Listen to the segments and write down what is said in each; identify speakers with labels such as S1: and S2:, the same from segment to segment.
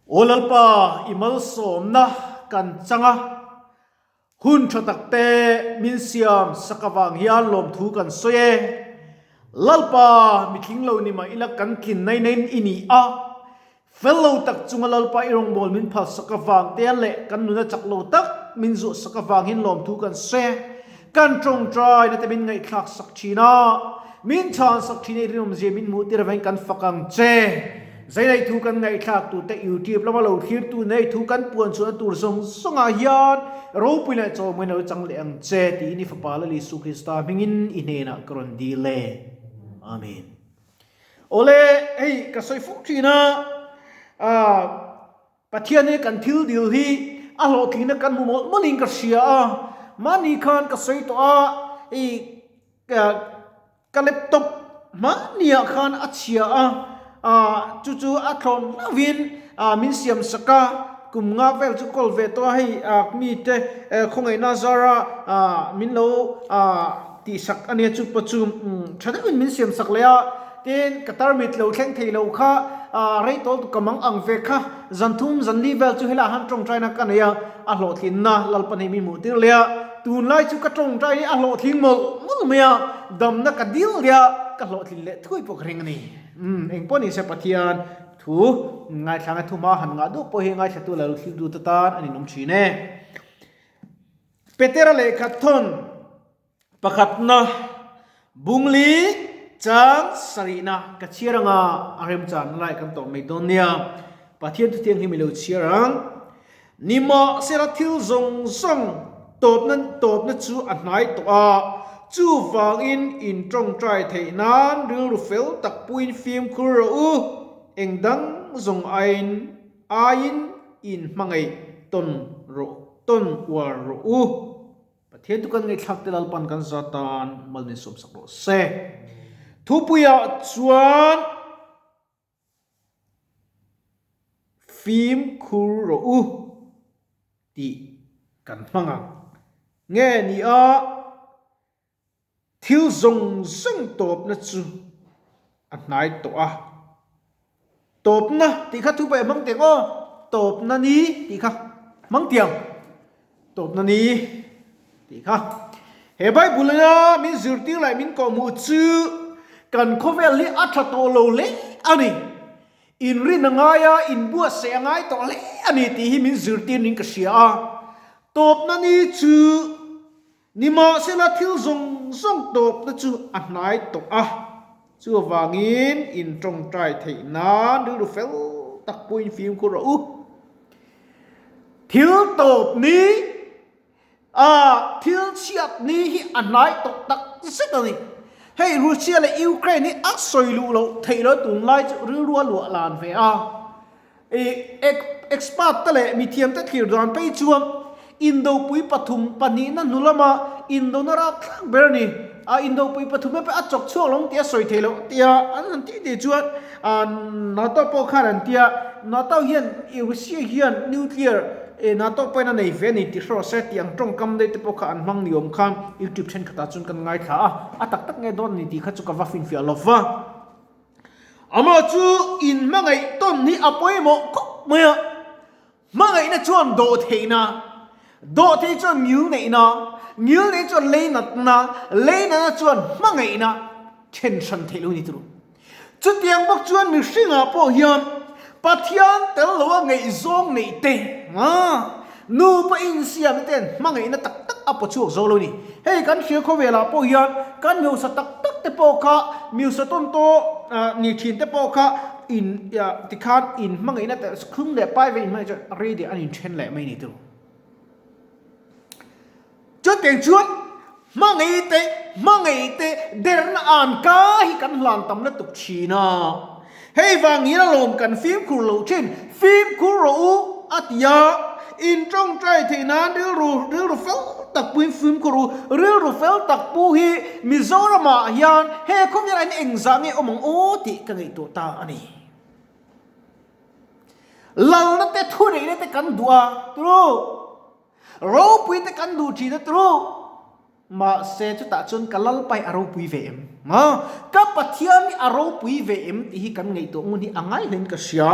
S1: Aw Lalpa, i malsawmna kan chang a, hun tha tak te min siam sak avang hian lawmthu kan sawi e. Lalpa, mitling lo ni mah ila kan tlin nai naiin i ni a, Fel lo tak chunga Lalpa i rawngbâwl min phalsak avang te leh kan nuna chak lo tak min zuahsak avangin lawmthu kan sawi a, kan ṭawngṭaina te min ngaihthlaksak ṭhin a, min chhansak ṭhin a i rinawmzia min hmuh tir avangin kan fak ang che. Zainei thu kan ngaihthlak tur te, YouTube lama lo thlirtu nei thu kan puan chhuahna tur zawng zawngah hian ropui leh chawhmawin lo chang leh ang che tiin i Fapa Lal Isu Krista hmingin i hnenah ka rawn dil e. Amen. Awle, hei ka sawi fo thin a, ah Pathian hi kan thil dil hi a hlawhtlingna kan hmu mawlh mawlhin ka hria a, mahni khan ka sawi tawh a, hei ka laptop hmahniah khan a chhia a, ah chu chu a thlawn hlauhin ah min siam sak a, kum nga vel chu kawl ve tawh a, hei ah mite khawngaihna zara ah min lo ah. Tihsak a nia chu pawh chu tha deuhin min siam sak leh a, tin ka tarmit lo thleng thei lo kha rei tawl tu ka mang ang ve kha zan thum zan li vel chu helaiah han tawngtaina ka nei a, a hlawhtlinna Lalpan hei min hmuh tir leh a, tunlai chu ka tawngtai hi a hlawhtling mawlh mawlh mai a, damna ka dil leh a, ka hlawhtlin leh thuai pawh ka ring a ni. Umm engpawh ni se Pathian thu ngaithla nge thuma han ngah duh pawh hi ngaithlatu leh lo thlir dute tan a ninawm thin e. Petera lehkha thawn pakhatna Bungli chang sarihna ka chhiar anga a remchan lai kan tawh mai dawn nia. Pathian thutiang hi mi lo chhiar ang. Nimahsela thil zawng zawng tawpna tawpna chu a hnai tawh a, chuvangin in tawngtai theih nan rilru fel tak puiin fimkhur rawh u, engdang zawng aiin aiin in hmangaih tawn rawh tawn uar rawh u. Pathian chu kan ngaihthlak te Lalpan kan za tan mal min sawmsak rawh se. Thupuiah chuan fimkhur rawh u tih kan hmang ang. Nge ni a Thil zawng zawng tawpna chu a hnai tawh a. Tawpna tih kha thu pawh hmang teng aw, tawpna ni tih kha hmang tiang. Tawpna ni tih kha. He Bible ina min zirtir leh min kawhhmuh chu kan khawvel hi a tha tawh lo hle a ni. Inrin a ngai a, inbuatsaih a ngai tawh hle a ni tih hi min zirtir niin ka hria a. Tawpna ni chu Nimahsela thil zawng zawng tawpna chu a hnai tawh a, chuvangin in tawngtai theih nan rilru fel tak pawhin fimkhur rawh u. Thil tawp ni, a thil chhiat ni hi a hnai tawh tak zet a ni. Hei Russia leh Ukraine hi a sawi luh loh theih loh tunlai chu rilru a luah lan ve a. Expert te leh mithiam te thlir dan phei chuan Indopui pathum pahnihna hnu lama Indona rapthlak ber a ni. A Indopui pathum te pawh a chawk chhuak lo ang tih a sawi thei loh tia an han tih tih chuan NATO pawh khan an tia NATO hian Russia hian nuclear NATO pawhin a nei ve a ni tih hrawh se tih ang tawngkam daih te pawh kha an hmang ni awm khan YouTube thenkhatah chuan kan ngaithla a, a tak tak nge dawn a ni tih kha chu ka va finfiah lo va. Amah chu in hmangaih tawn hi a pawimawh khawp mai a, hmangaihna chuan dawhtheihna, dawhtheih chuan ngilneihna, ngilneih chuan leinatna, leinatna chuan hmangaihna then hran theih lo ni tur. Chutiang bawk chuan mihringah pawh hian Pathian tel loa ngaihzawng neih te, nupa insiamna ten hmangaihna tak tak a pawchhuak zo lo ni. Hei kan hria khawvelah pawh hian kan miusa tak tak te pawh kha miusa tawn tawh ni thin te pawh kha in tikhan in hmangaihna te thlung leh pai ve in hmangaih chuan rei deuh an inthen leh mai ni tur. Chutiang chuan hmangaih te hmangaih te derna an ka hi kan hlan tam lutuk thin a. Hei vang hian alawm kan fimkhur loh thin, fimkhur rawh u a ti a, in tawngtai theih nan rilru rilru fel tak puin fimkhur u, rilru fel tak pu hi Mizoramah hian he khawvel ah hian engzah nge awm ang aw tih ka ngaihtuah ta a ni. Lalna te thuneihna te kan duh a, turu. Ropui te kan duh thin a turu. Mahse chutah chuan ka Lalpa hi a ropui ve em? Ka Pathian hi a ropui ve em tih hi kan ngaihtuah ngun hi a ngai hlein ka hria.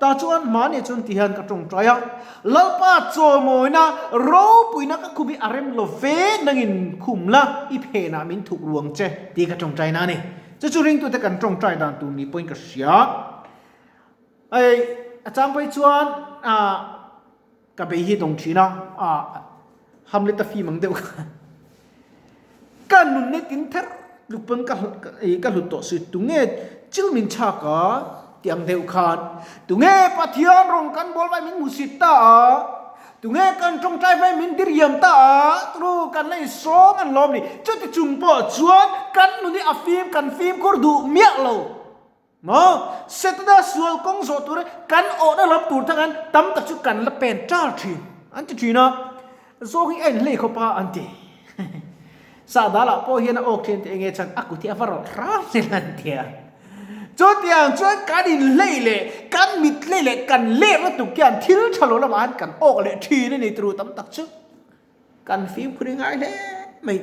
S1: Tah chuan hmani chuan ti hian ka tawngtai a, Lalpa chawimawina ropuina ka khum hi a rem lo ve nangin khum la, i phenah min thuk ruang che tih ka tawngtaina a ni. Chu chu ringtute kan tawngtai dan tur ni pawhin ka hria. Hei a chang phei chuan ah ka bei hi dawng thin a, ah Hamlet a fim ang deuh kha. Ka nunna tin ther tluk pawn ka ka hlut tawh si, tunge chil min chhak a ti ang deuh khan, tunge Pathian rawn kan bawl vai min hmusit ta a, tunge kan tawngtai vai min diriam ta a, turu kan la insawm an lawm ni, chuti chung pawh chuan kan nun hi a fim kan fimkhur duh miah lo. Maw? Setana sual kawng zawh tura kan awhna lam tur thang hian tam tak chu kan la pen ṭar ṭhin an ti ṭhin a, zawng hi a inhlei khawp a an ti. Sahdalah pawh hian a awk ṭhin tih enge chuan a kut hi a va rawlh hram zel an ti a. Chutiang chuan kan inhlei leh kan mit hlei leh kan lek lutuk hian thil ṭha lo lamah hian kan awk leh ṭhin a ni turu tam tak chu kan fimkhur i ngai hle mai.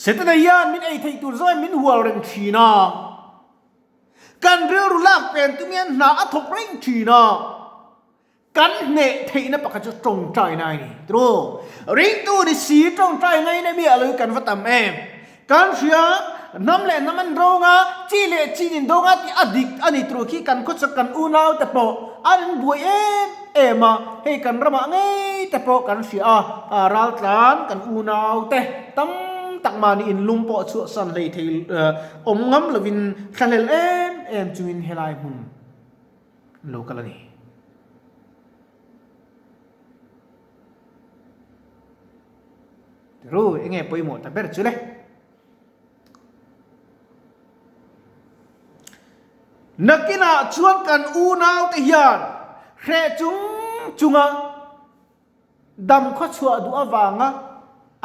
S1: Setana hian min ei theih tur zawngin min hual reng thin a, kan rilru lak pen tum hian hna a thawk reng thin a, kan hneh theihna pakhat chu tawngtaina a ni. Tru, ringtu ni si tawngtai ngaina mi a lo hi kan va tam em? Kan hria, hnam leh hnam an dawng a, chi leh chi in dawng a tih a dik a ni tru khi kan khawchhak kan unau te pawh an inbuai em em a, hei kan ramah ngei te pawh kan hria a, a raltlan kan unau te tam tak mahni inlum pawh chhuahsan hlei thei awm ngam lovin thlahlel em em chungin helai hmun an lo kal a ni. Ru, enge pawimawh ta ber chu le? Nakinah chuan kan unaute hian hreh chung chunga dam khawchhuah duh avanga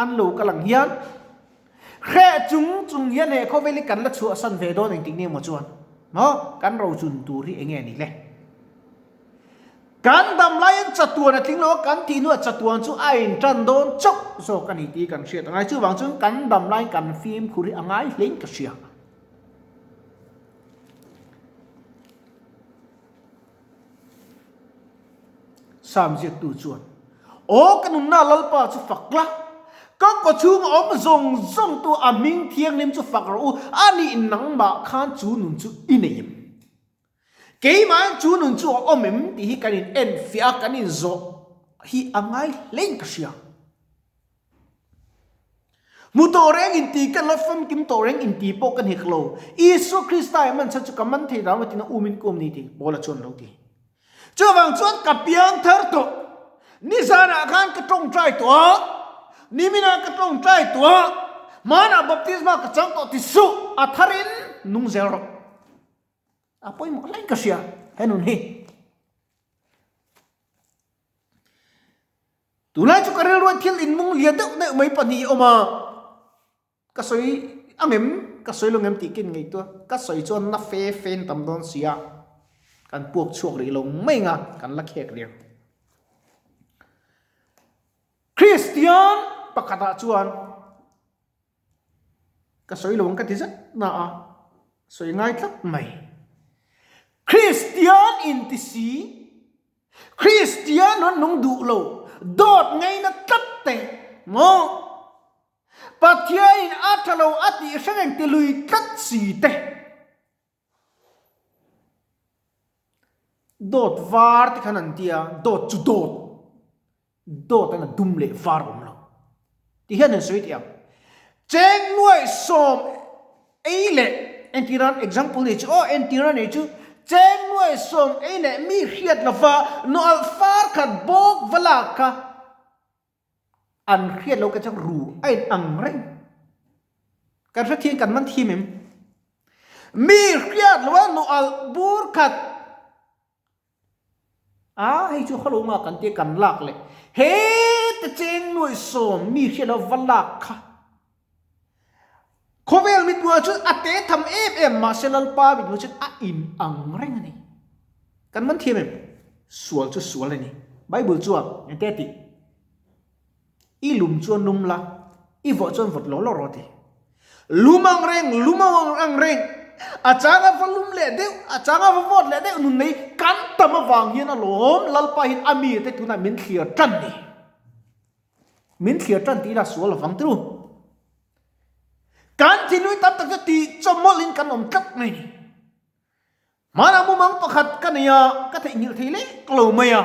S1: an lo kal ang hian hreh chung chung hian he khawvel hi kan la chhuahsan ve dawn engtik ni emaw chuan maw kan rochun tur hi enge ni le? Kan dam laiin chatuan a tling lo a, kan tih hnuah chatuan chu a intan dawn chauh zawk a ni tih kan hriat a ngai. Chuvang chuan kan dam laiin kan fimkhur hi a ngai hlein ka hria. Sam ziaktu chuan, Aw ka nunna Lalpa chu fak la, ka kawchhunga awm zawng zawng tu a hming thianghlim chu fak rawh u, a nih nangmah khan chu nun chu i nei em? Keimahin chu nun chu a awm em tih hi kan in enfiah a, kan inzawh hi a ngai hlein ka hria. Hmu tawh reng inti ka la famkim tawh reng inti pawh ka hnek lo. Isua Krista i man chhan chu ka man thei ram a tina umin ka awm ni tih Paula chuan a lo ti. Chuvang chuan ka piang thar tawh. Nizanah khan ka tawngtai tawh a, niminah ka tawngtai tawh a, hmanah baptisma ka chang tawh ti suh, a tharin nung zel rawh. A pawimawh hle ka hria he nun hi. Tunlai chu ka rilruai thil inmung lian deuh deuh mai pahnih awm a, ka sawi angem ka sawi lo ngem tih kin ngaihtuah ka sawi chuan na fe fe in tam dawn si a, kan puak chhuak rih lo mai ang a, kan la khek rih ang. Kristian pakhatah chuan Ka sawi lo ang ka ti zet na a, sawi ngai tlat mai. Kristian inti si, Kristian rawn nung duh lo, dawt ngaina tlat te maw? Pathianin a tha lo a tih hre reng ti lui tlat si te. Dawt var te khan an tia, dawt chu dawt. Dawt an a dum leh var awm lo. Ti hian an sawi teh ang. Cheng nuaih sawm ei leh entirnan example nei chu aw entirna nei chu cheng nuaih sawm ei leh mi hriat lova nawlh far khat bawk va lak kha an hriat lo ka chang ru a in ang reng. Kan hrethiam kan man thiam em? Mi hriat lova nawlh bur khat A, hei chu khawlo nga kan tia kan lak leh heta cheng nuaih sawm mi hriat lo va lak kha. Khawvel mithmuh ah chuan a te tham em em mahse Lalpa mithmuh chuan a in ang reng a ni. Kan man thiam em? Sual chu sual a ni. Bible chuan engte a tih? I lum chuan lum la, i vawh chuan vawt lo lo rawh a ti. Lum ang reng, lum ang reng. A changa va lum leh deuh, a changa va vawt leh deuh nun nei kan tam avang hian alawm Lalpa hian a mite tunah min thlir tan ni. Min thlir tan tih ila sual lovang turu. Kan thinlung tam tak chu tih chawmawlhin kan awm tlat mai ni. Hmanah mumang pakhat ka nei a, ka theihnghilh thei lek lo mai a.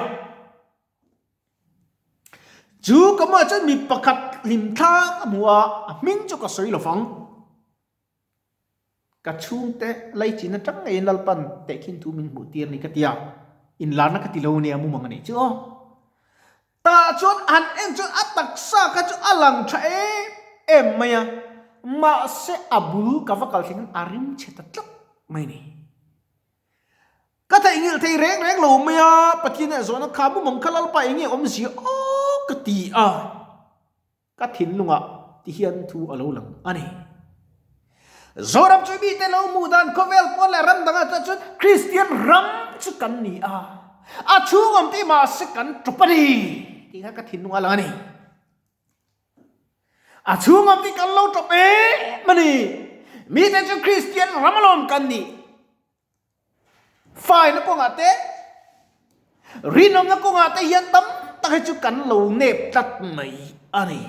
S1: Chu ka hmuh ah chuan mi pakhat hlimthla ka hmu a, a hming chu ka sawi lovang. Ka chhungte laichin atang ngeiin Lalpan tehkhin thu min hmuh tir ni ka ti a, inlarna ka ti lo nia mumang a nih chu aw. Tah chuan han en chuan a taksa kha chu a lang tha em em mai a, mahse a bul ka va kal thleng in a rim chhe ta tlat mai ni. Ka theihnghilh thei reng reng lo mai a, Pathian ah zawhna kha mumang kha Lalpa eng nge awmzia aw ka ti a. Ka thinlungah ti hian thu a lo lang a ni. Zoram chu mite lo hmuh dan khawvel pawn leh ram dangah chuan chuan Kristian ram chu kan ni a, a chhung awm tih mahse kan tawp a ni tih kha ka thinlungah a lang a ni. A chhung awm tih kan lo tawp em a ni. Mite chu Kristian ram alawm kan nih. Faina kawngah te, rinawmna kawngah te hian tam tak hi chu kan lo nep tlat mai a ni.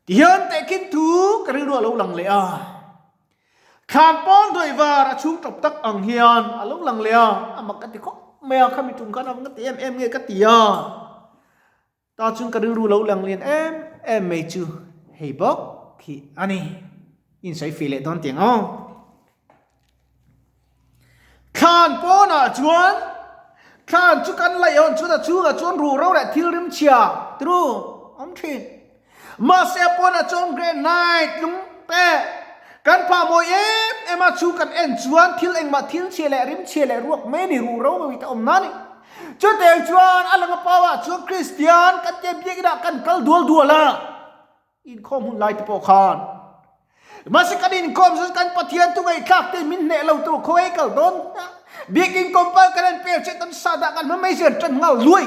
S1: Tihian tehkhin thu ka rilru a lo lang leh a, thlan pawn hnuai var a chhung tawp tak ang hian a lo lang leh a, a mak ka ti khawp mai a, khami tum khan a ti em em nge ka ti a. Ta chuan ka rilru lo lang lian em em mai chu hei bawk khi a ni. Insawi fih leh dawn tiang aw. Thlan pawnah chuan thlan chu kan laih hawn chuan a chhungah chuan ruhro leh thil rim chhia tru awm thin. Mahse a pawnah chuan granite lung te kan phah mawi em em a, chu kan en chuan thil engmah thil chhia leh rim chhia leh ruak mai a ni, ruhro mai te awm na a ni. Chutiang chuan a lang a pau ah chuan Kristian kan tia biak inah kan kal dual dual a, inkhawm hun lai te pawh khan. Mahse kan inkhawm chu kan Pathian thu ngaihthlak te min hneh lo tur khaw ei kal dawn a, biakin compound kan en pel che tam sa dah kan hma mai zir tan nghal luai.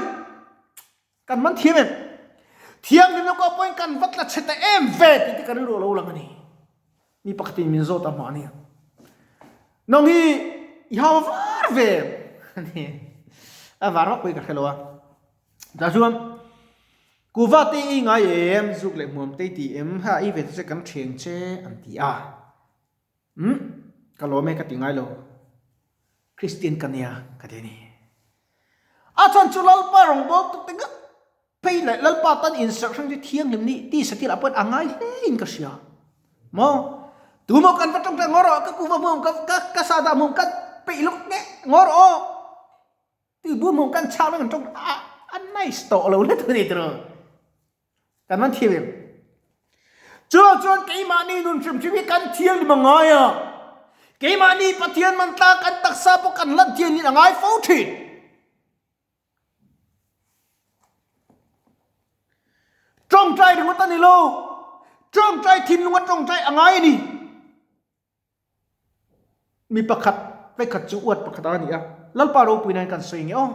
S1: Kan man thiam em? Thianghlimna kawng pawhin kan va tla chhe ta em ve tih te ka rilru a lo lang a ni. Mi pakhatin min zawt a hmah ania. Nang hi i hau var ve em? A var vak pawhin ka hre lo a. Tah chuan kuva te i ngai em? Zuk leh hmuam te i ti em? Ha i ve te che kan ṭheng che an ti a. Umm ka lawm e ka ti ngai lo. Kristian ka nia ka ti a ni. A chhan chu Lalpa rawngbâwl tute ngat phei leh Lalpa tan inserh hrang chu thianghlim nih tisa thil ah pawhin a ngai hle in ka hria. Maw? Tumaw kan va tawngtai ngaw rawh, ka kuhva hmuam, ka ka ka sahdah hmuam ka peih lawk nge ngaw rawh aw. Tuibur hmuam kan chhak vek an tawng a a nice tawh lo hle thung a ni tiraw. Kan van thiam em? Chuvang chuan keimahni nun hrim hrim hi kan thianghlim a ngai a. Keimahni Pathian man tlak kan taksa pawh kan hlan thianghlim a ngai fo thin. Tawngtai ringawt a ni lo. Tawngtai thinlunga tawngtai a ngai a ni. Mi pakhat vekhat chu uat pakhat a ni a, Lalpa ropuina in kan sawi nge aw.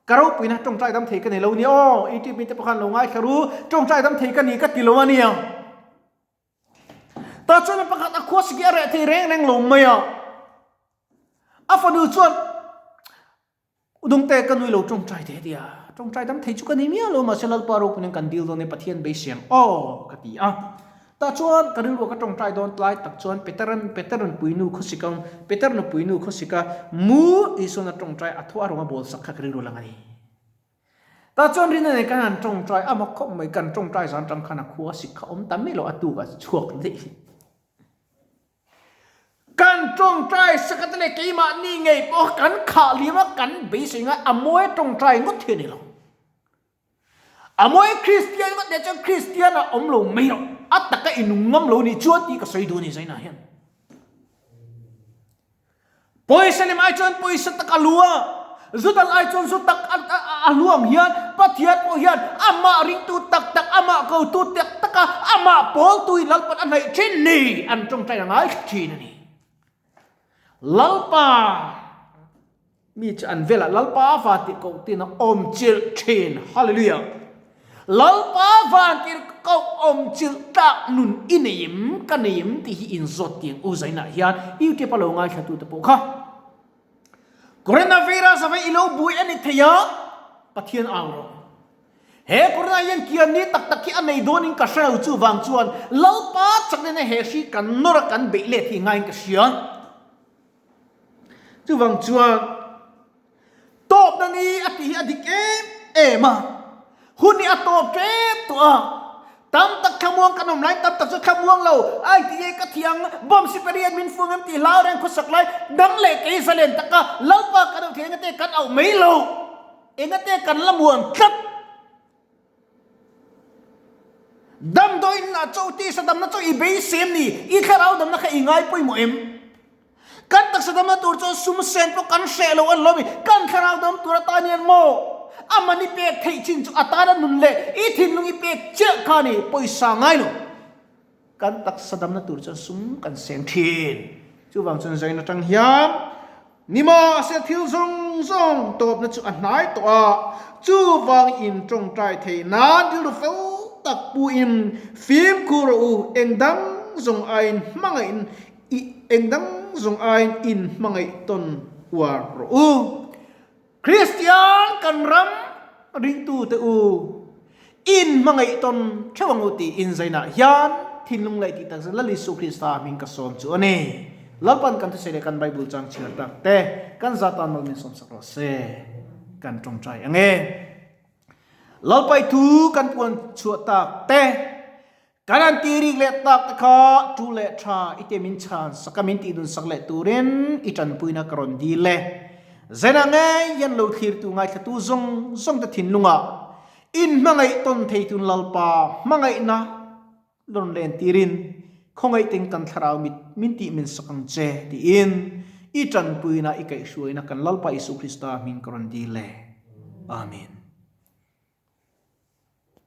S1: Ka ropuina tawngtai dam thei ka nei lo nia aw, YouTube mite pawh khan lo ngaithla ru, tawngtai dam thei ka ni ka ti lo a nia. Tah chuan mi pakhat a khua siki a reh thei reng reng lo mai a, a fanu chuan Udungte ka nui lo tawngtai teh tia, tawngtai dam thei chu ka ni miah lo mahse Lalpa ropuiin kan dil dawn e Pathian beisem aw ka ti a. Tah chuan ka rilruah ka tawngtai dawn tlai tak chuan Peteran Peteran puinu khawsik ang Peter nupui nu khawsik a mu Isuan a tawngtai a thaw a rawn a bawl sak kha ka rilru lang a ni. Tah chuan rin a nei kan han tawngtai a mak khawp mai kan tawngtai zan tang khan a khua sik kha awm ta miah lo a tuk a chhuak daih. Kan tawngtai sakhat leh keimahni ngei pawh kan khah liam a, kan beisei ngai a mawi tawngtai ngawt hi a ni lo. A mawi Kristian ngawt leh chuan Kristian a awm lo mai rawh, a taka i nung ngam lo nih chuan tih ka sawi duh a ni Zaina hian. Pawisa lem ai chuan pawisa tak a lu a, zu dal ai chuan zu tak a lu ang hian Pathian pawh hian amah ringtu tak tak, amah kotu tak tak a, amah pawltuin Lalpan a hnaih thin ni an tawngtai a ngai thin a ni. Lalpa mi chu an velah Lalpa van tih koh tin a awm chilh thin. Hallelujah! Lalpa van tih. koh awm chilh tlak nun i nei em, ka nei em tih hi inzawt tiang u zainah hian YouTube a lo ngaithlatute pawh kha Coronavirus avei i lo buai a ni thei a, Pathian au rawh. He Corona hian kian ni tak tak hi a nei dawnin ka hre lo chuvang chuan Lalpa chakna he hri kan nawr a kan beih let hi ngaiin ka hria. Chuvang chuan tawpna ni a tih hi a dik em em a, hun hi a tawp tep tawh a, tam tak thlamuang kan awm lai tam tak chu thlamuang lo, ai ti nge ka thiang bomb sipai hian min fuang em tih hlau reng khawsak lai dang leh kei zalen taka Lalpa kan auh thei engate kan auh mai lo. Engate kan la muan tlat? Damdawiin ah chaw tisa damna chaw i beisem ni? I thlarau damna kha i ngai pawimawh em? Kan taksa damna tur chuan sum sen pawh kan hreh lo a ni lo mi? Kan thlarau dam tur atan hian maw a man i pek theih chin chu a tana nun leh i thinlung i pek chiah kha ni pawisa ngai lo. Kan taksa damna tur chuan sum kan seng thin. Chuvang chuan zain atang hian nimahse thil zawng zawng tawpna chu a hnai tawh a, chuvang in tawngtai thei nan rilru fel tak puin fimkhur rawh u, eng dang zawng aiin hmangaih i eng dang zawng aiin in hmangaih tawn uar rawh u. Kristian kan ram ringtute u, in hmangaih tawn theuh ang u tiin zainah hian thinlung leh tih takzet Lal Isu Krista hming ka sawm chu a ni. Lalpan kan thusawi leh kan Bible chang chhiar tak te kan za tan mal min sawmsak rawh se. Kan tawngtai ang e. Lalpai thu kan puan chhuah tak te Kan han ti rik leh tak te kha tu leh tha i te min chhan sak a min tih dun sak leh turin i tanpuina ka rawn dil e. Zena ngei hian lo thlirtu ngaithlatu zawng zawng te thinlungah in hmangaih tawn thei tun Lalpa hmangaihna rawn len tirin khawngaih teng kan thlarau mit min tih min sak ang che tiin i tanpuina i kaihhruaina kan Lalpa Isu Krista hming ka rawn dil e. Amen.